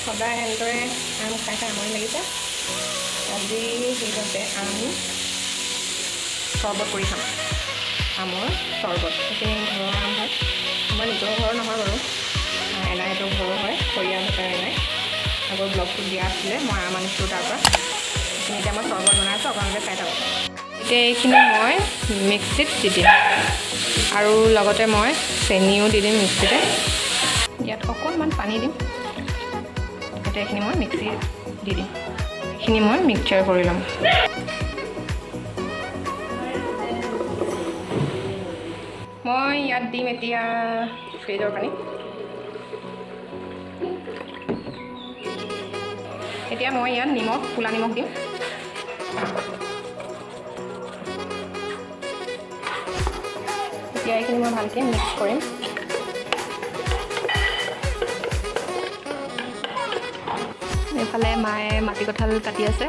সদায় এনেদৰে আম খাই খাই আমনি লাগিছে। আজি সেইবাবে আম চৰ্বত কৰি খাম, আমৰ চৰ্বত। সেইখিনি ঘৰৰ আম হয়, আমাৰ নিজৰ ঘৰৰ নহয় বাৰু, এনাইহঁতৰ ঘৰৰ হয়, খৰিয়া ভেটাৰ এনাই। আগৰ ব্লগটোত দিয়া আছিলে, মই আম আনিছিলোঁ তাৰপৰা। এইখিনি এতিয়া মই চৰ্বত বনাই আছোঁ, আপোনালোকে চাই থাকক। এতিয়া এইখিনি মই মিক্সিত দি দিম আৰু লগতে মই চেনিও দি দিম মিক্সিতে। ইয়াত অকণমান পানী দিম। এতিয়া এইখিনি মই মিক্সিত দি দিম। এইখিনি মই মিক্সাৰ কৰি ল'ম। মই ইয়াত দিম এতিয়া ফ্ৰিজৰ পানী। এতিয়া মই ইয়াত নিমখ, ক'লা নিমখ দিম। এতিয়া এইখিনি মই ভালকৈ মিক্স কৰিম। এইফালে মায়ে মাটি কঁঠাল কাটি আছে।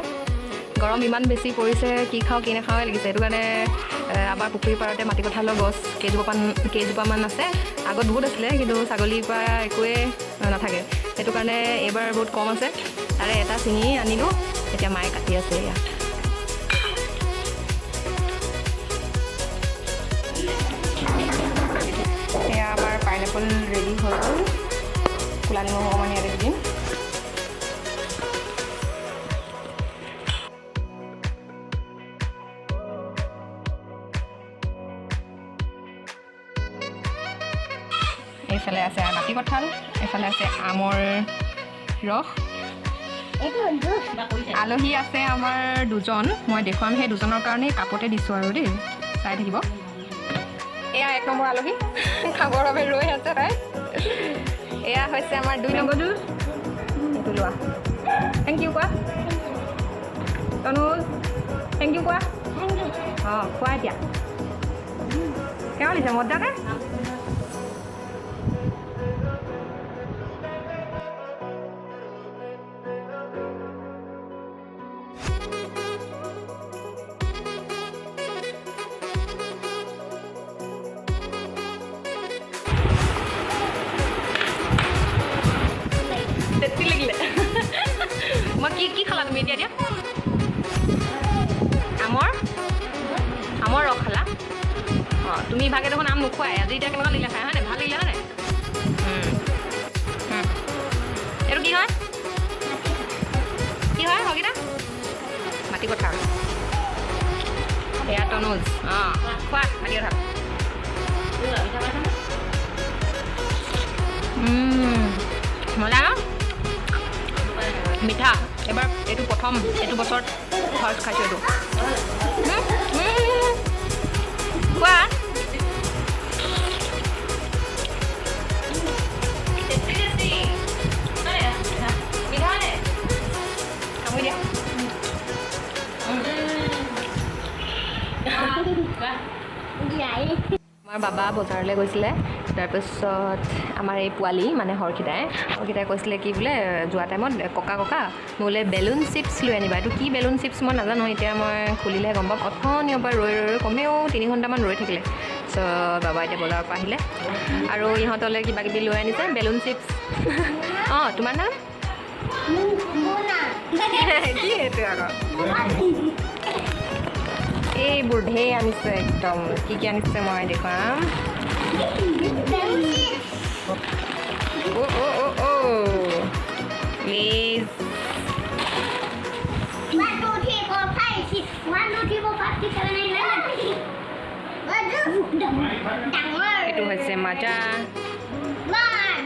গৰম ইমান বেছি পৰিছে, কি খাওঁ কি নাখাওঁৱে লাগিছে। সেইটো কাৰণে আমাৰ পুখুৰীৰ পাৰতে মাটি কঁঠালৰ গছ কেইজোপামান আছে। আগত বহুত আছিলে, কিন্তু ছাগলীৰ পৰা একোৱেই নাথাকে, সেইটো কাৰণে এইবাৰ বহুত কম আছে। তাৰে এটা ছিঙি আনিলোঁ, এতিয়া মায়ে কাটি আছে। এয়া এয়া আমাৰ পাইনএপল ৰেডি হৈ গ'ল। ক'লা নিমখ অকণমান ইয়াতে দি দিম। এইফালে আছে মাটি কঁঠাল, এইফালে আছে আমৰ ৰস। আলহী আছে আমাৰ দুজন, মই দেখুৱাম। সেই দুজনৰ কাৰণেই কাপতে দিছোঁ আৰু দেই, চাই থাকিব। এয়া 1 নম্বৰ আলহী, খাবৰ বাবে ৰৈ আছে তাই। এয়া হৈছে আমাৰ 2 নম্বৰ। এইটো লোৱা, thank U কোৱা। তনুজ, thank U কোৱা। অঁ, খোৱা এতিয়া। কেনেকুৱা দিছে? মজানে? টেষ্টি লাগিলে। মই কি কি খালা তুমি এতিয়া? এতিয়া আমৰ ৰস খালা। অঁ, তুমি ইভাগে দেখোন আম নোখোৱাই, আজি এতিয়া কেনেকুৱা লাগিলে খাই? হয়নে, ভাল লাগিলে হয়নে? এইটো কি হয়? কি হয় হগিতা? মাটি কঁঠাল। এয়া তনুজ। অঁ, খোৱা মাটি কঁঠাল। মজা ন? মিঠা। এবাৰ এইটো প্ৰথম, এইটো বছৰত ফাৰ্ষ্ট খাইছোঁ এইটো। খোৱা। মিঠা নে? কামুৰি দিয়া। আমাৰ বাবা বজাৰলৈ গৈছিলে, তাৰপিছত আমাৰ এই পোৱালি মানে হৰ্ষিতাই কৈছিলে কি বোলে যোৱা টাইমত, ককা ককা মোলৈ বেলুন চিপছ লৈ আনিবা। এইটো কি বেলুন চিপছ মই নাজানো, এতিয়া মই খুলিলেহে গম পাম। অথনিৰ পৰা ৰৈ ৰৈ ৰৈ কমেও 3 ঘণ্টামান ৰৈ থাকিলে। চ' বাবা এতিয়া বজাৰৰ পৰা আহিলে আৰু ইহঁতলৈ কিবা কিবি লৈ আনিছে, বেলুন চিপছ। অঁ, তোমাৰ নাম কি? এইটো আকৌ এইবোৰ ঢেৰ আনিছে একদম। কি কি আনিছে মই দেখুৱাম। অ' অ' অ' অ' লেজ। 1, 2, 3, 4, 5, 6. 1, 2, 3, 4, 5, 6, 7, 8, 9, 10. ডাঙৰ। এইটো হৈছে মাজা। 1,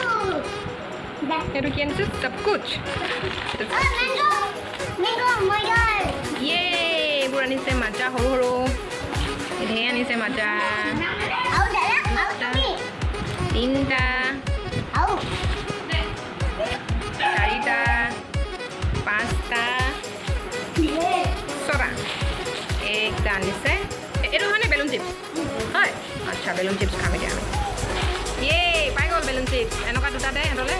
2. এইটো কি আনিছে? চবকুচ। Mango, mango, my God. ইয়ে, এইবোৰ আনিছে মাজা, সৰু সৰু ঢেৰ আনিছে মাজা। আৰু দাদা, আৰু তুমি। 3টা, আৰু 4টা, 5টা, 6টা, এইকেইটা আনিছে। এইটো হয়নে বেলুন চিপছ হয়? আচ্ছা, বেলুন চিপছ খাম এতিয়া আমি। ইয়ে, পাই গ'ল বেলুন চিপছ। এনেকুৱা দুটা দে সিহঁতলৈ।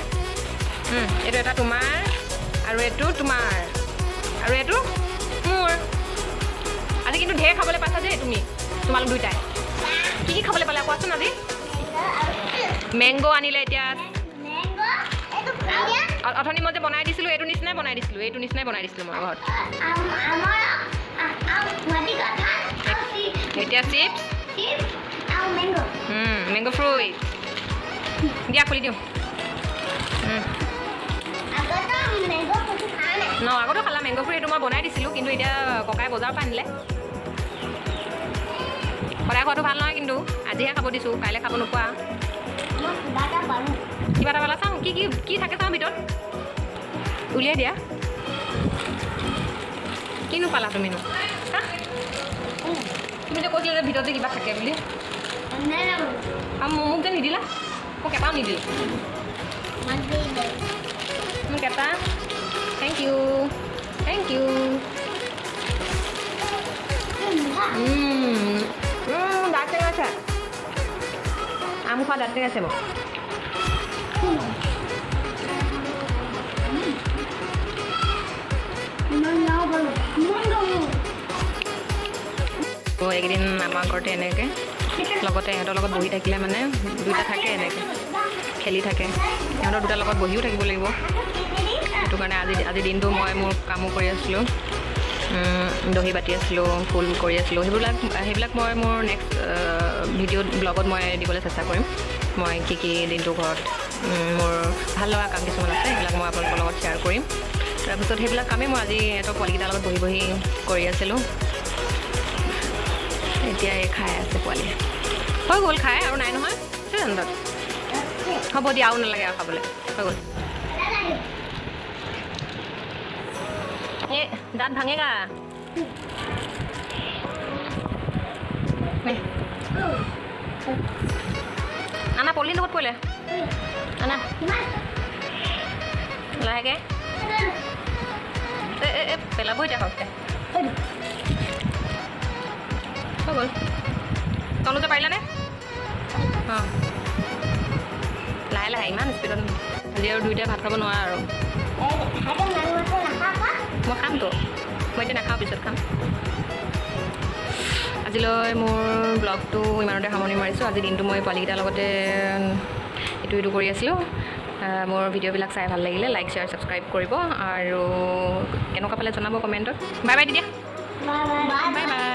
এইটো এটা তোমাৰ আৰু এইটো তোমাৰ আৰু এইটো মোৰ। আজি কিন্তু ঢেৰ খাবলৈ পাইছা দেই তুমি, তোমালোক দুইটাই। কি কি খাবলৈ পালা কোৱাচোন আজি? মেংগ' আনিলে এতিয়া। মেংগ'। অথনি মই যে বনাই দিছিলোঁ, এইটো নিচিনাই বনাই দিছিলোঁ, এইটো নিচিনাই বনাই দিছিলোঁ মই ঘৰত। এতিয়া চিপছ, মেংগ' ফ্ৰুইট। দিয়া, খুলি দিওঁ। ন, আগতো খালা মেংগ' ফ্ৰুইট? এইটো মই বনাই দিছিলোঁ, কিন্তু এতিয়া ককাই বজাৰৰ পৰা আনিলে। সদায় খোৱাটো ভাল নহয়, কিন্তু আজিহে খাব দিছোঁ, কাইলৈ খাব নোপোৱা। কিবা এটা পালা? চাওঁ কি কি কি থাকে, চাওঁ ভিতৰত। উলিয়াই দিয়া। কিনো পালা তুমিনো? হা, তুমি যে কৈছিলা যে ভিতৰত যে কিবা থাকে বুলি, আৰু মোক যে নিদিলা, মোক এটাও নিদিলা। মোক এটা। Thank you, thank you. দাঁত টেঙা আছে, আম খোৱা দাঁত টেঙাছে মোক। এইকেইদিন আমাৰ ঘৰতে এনেকৈ লগতে ইহঁতৰ লগত বহি থাকিলে, মানে দুইটা থাকে, এনেকৈ খেলি থাকে। ইহঁতৰ দুটাৰ লগত বহিও থাকিব লাগিব। সেইটো কাৰণে আজি দিনটো মই মোৰ কামো কৰি আছিলোঁ, দহি বাতি আছিলোঁ, ফুল কৰি আছিলোঁ। সেইবিলাক মই মোৰ নেক্সট ভিডিঅ'ত, ব্লগত মই দিবলৈ চেষ্টা কৰিম। মই কি কি দিনটো ঘৰত মোৰ ভাল লগা কাম কিছুমান আছে, সেইবিলাক মই আপোনালোকৰ লগত শ্বেয়াৰ কৰিম। তাৰপিছত সেইবিলাক কামেই মই আজি ইহঁতৰ পোৱালিকেইটাৰ লগত বহি বহি কৰি আছিলোঁ। এতিয়া এই খাই আছে পোৱালি। হৈ গ'ল খাই, আৰু নাই নহয়? আছে জানো তাত? হ'ব দিয়া, আৰু নালাগে আৰু খাবলৈ, হৈ গ'ল। এই দাঁত ভাঙেগা। আনা, পলিথিনটো ক'ত পৰিলে? আনা লাহেকৈ। এ পেলাব এতিয়া সৰহকৈ। হৈ গ'ল। তলতে পাৰিলানে? অঁ, লাহে লাহে, ইমান স্পীডত আজি আৰু দুইটাই ভাত খাব নোৱাৰা আৰু। মই খামতো, মই এতিয়া নাখাওঁ, পিছত খাম। আজিলৈ মোৰ ব্লগটো ইমানতে সামৰণি মাৰিছোঁ। আজি দিনটো মই পোৱালিকেইটাৰ লগতে ইটো ইটো কৰি আছিলোঁ। মোৰ ভিডিঅ'বিলাক চাই ভাল লাগিলে লাইক, শ্বেয়াৰ, ছাবস্ক্ৰাইব কৰিব আৰু কেনেকুৱা পালে জনাব কমেণ্টত। Bye bye. দিয়া, বাই বাই।